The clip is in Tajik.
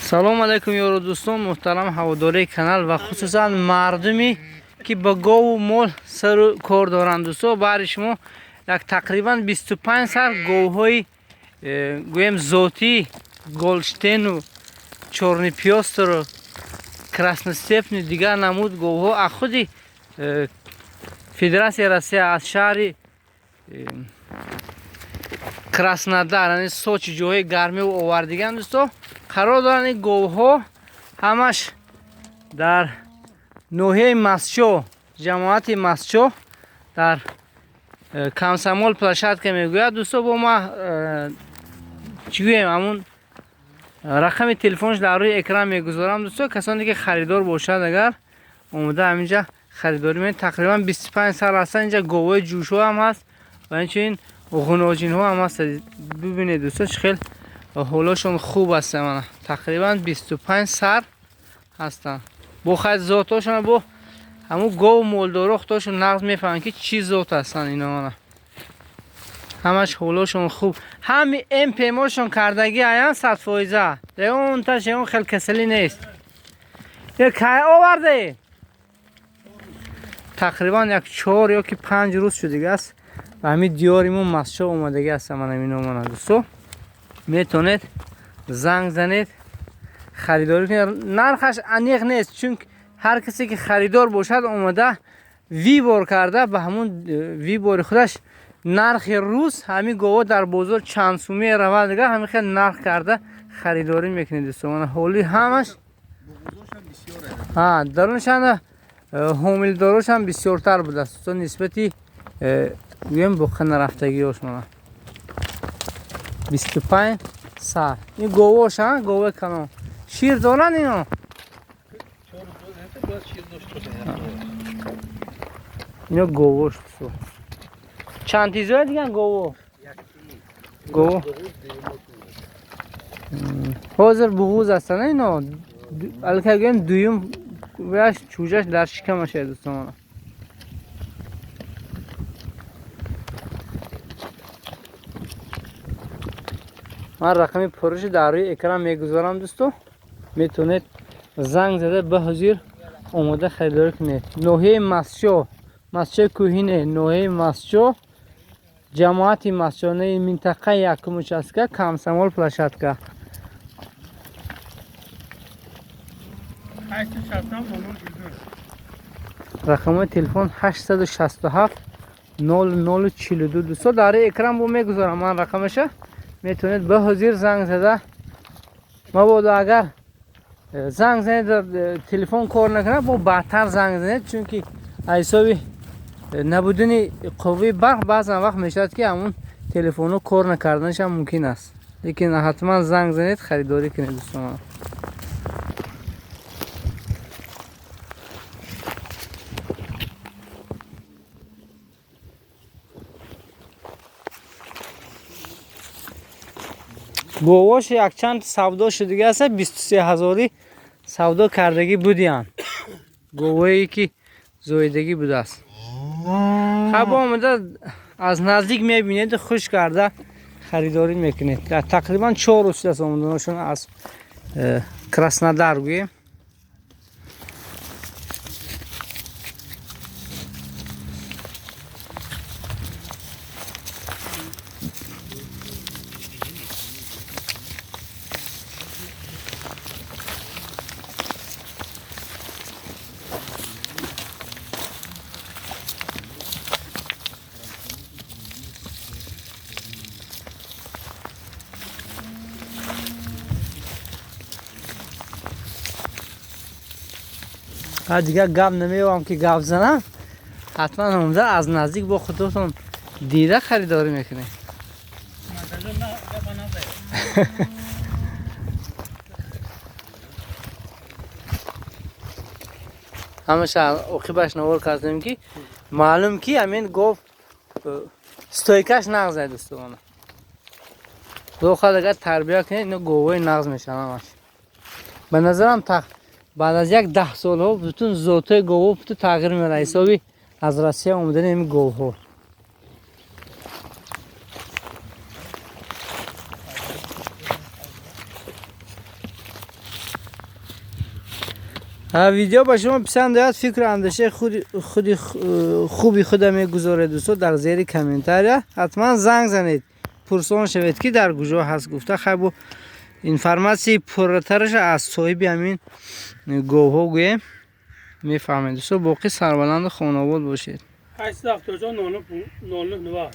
Салом алейкум, ёру дӯстон, муҳтарам ҳаводории канал ва хусусан мардуме ки ба гову мол сару кор доранд. Дӯсто, баҳри шумо як тақрибан 25 сар говҳои гӯем зотӣ голштену чёрный пёстру красностепный дигар намуд говҳо аз худи Федератсияи Россия, аз шаҳри Краснодар, яъне Сочи, ҷоҳои гармиу овардиган, дӯсто, қарор доранд. Ин говҳо ҳамаш дар ноҳияи Мастчоҳ, ҷамоати Мастчоҳ, дар Комсомол площадка мегӯяд. Дӯсто, бо ма чӣ гӯем, ҳамун рақами телефонш дар рӯи экран мегузорам. Дӯсто, касоне ки харидор бошад, агар омода ҳаминҷа харидорӣ менед. Тақрибан 25 сар ҳастанд. Инҷа говҳои ҷӯшҳо ҳам ҳаст ва инчунин ғуноҷинҳо ҳам ҳаст. Бибинед, дӯсто, чӣ хел ҳолошон хуб аст. Мана, тақрибан 25 сар ҳастанд. Бо хайр зотҳошон, бо ҳамун гову молдоро худошон нағз мефаҳманд, ки чӣ зот ҳастанд ино. Мана, ҳамаш ҳолошон хуб, ҳами МПМошон кардагӣ аян 100%, ягонташ ягон хел касалӣ нест. Кай овардаед? Тақрибан як 4 ё ки 5 рӯз шудагааст, ба ҳамин диёри мо Мастчоҳ омадагӣ ҳастам. Мана ино, мана, дӯсто, метавонед занг занед, харидорӣ кунед. Нархаш аниқ нест, чун ҳар касе ки харидор бошад, омада выбор карда, ба ҳамун выбор и худаш нархи рӯз ҳамин говҳо дар бозор чанд сумие равад, дигар ҳамин хел нарх карда харидорӣ мекунед. Дӯсто, мана, ҳоли ҳамаш даруншана ҳомилдорошам бисёртар будааст, дӯсто, нисбати гӯем буққа нарафтагиёш. Мана, 25 сар ин говош, говои калон шир доранд ино. Ино говош чанд тизоя диган гово? Гово ҳозир буғуз ҳастанд ино, аллакай гӯем дуюм ваш чӯҷаш дар шикамаш дӯстон. Ман рақами пурраши дар рӯи экран мегузорам, дӯсто, метавонед занг зада ба ҳозир омода харидорӣ кунед. Ноҳияи Мастчоҳ, Мастчои кӯҳине, ноҳияи Мастчоҳ, ҷамоати Мастчоҳ, минтақаи якум участка, Комсомол площадка. Рақамҳои телефон 867 0042. Дӯсто, дар рӯи экран бо мегузорам ман рақамаша, метавонед ба ҳозир занг зада. Мабодо агар занг занед, телефон кор накунад, бо баъдтар занг занед, чунки аз ҳисоби набудани қувваи барқ баъзан вақт мешавад, ки ҳамун телефонҳо кор накарданашам мумкин аст. Лекин ҳатман занг занед, харидорӣ кунед, дӯстон. Говош якчанд савдо шудагӣ аст, 23 ҳазорӣ савдо кардагӣ будиянд, говое ки зоидагӣ будааст. Хаб, омада аз наздик мебинед, хуш карда харидорӣ мекунед. Тақрибан 4 рӯз шудааст омаданошон аз Краснодар, гӯем. Дигар гап намеёвам ки гап занам. Ҳатман омада аз наздик бо худотон дида харидорӣ мекунед. Ҳамаша оқибаш навор кардем, ки маълум ки ҳамин гов стойка ш нағз ай, дӯстона. Худо хоҳад, агар тарбия кунед, ино говҳои нағз мешаванд ҳамаш. Ба назарам, баъд аз як 10 солҳо бутун зотҳои говҳо бутун тағйир меёбад, ҳисоби аз Россия омадани ҳамин говҳо. Видео ба шумо писанд ояд, фикру андешаи худи хуби худа мегузоред, дӯсто, дар зери комментария. Ҳатман занг занед, пурсон шавед, ки дар куҷо ҳаст гуфта. Хай, бо информатсияи пурратараша аз соҳиби ҳамин говҳо гӯем, мефаҳмед, дӯсто. Боқӣ сарбаланду хонобод бошед. 874 00 90.